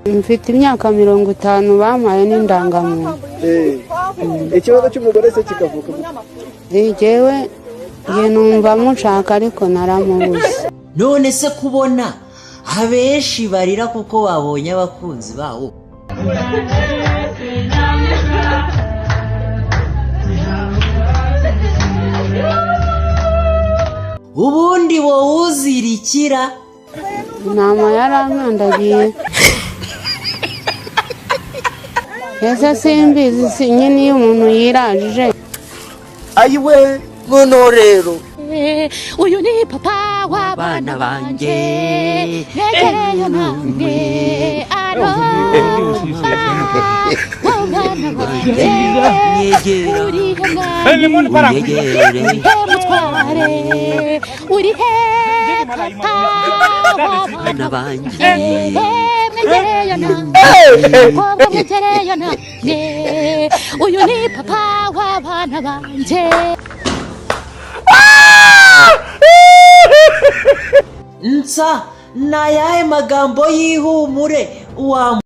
Mfite imyaka 50, bampaye n'indangamuntu. Ikibazo cy'umugore se kikavuka gute? Jyewe njye numva mushaka, ariko naramubuze. None se kubona abenshi barira kuko babonye abakunzi babo? Ubundi wowe uzirikira. Intama yarankandagiye. Ese simbizi, si nyine iyo umuntu yirajije. Ayiwe, noneho rero. Uyu ni papa w'abana banjye, negereyo namwe arumva w'abana banjye. Nyegera. Urihe mwami? Unyegere. Urihe mutware? Urihe papa w'abana bana banjye? Mwegereyo namwe, mukobwa, mwegereyo namwe, uyu ni papa w'abana banjye. Nsa ni ayahe magambo y'ihumure wa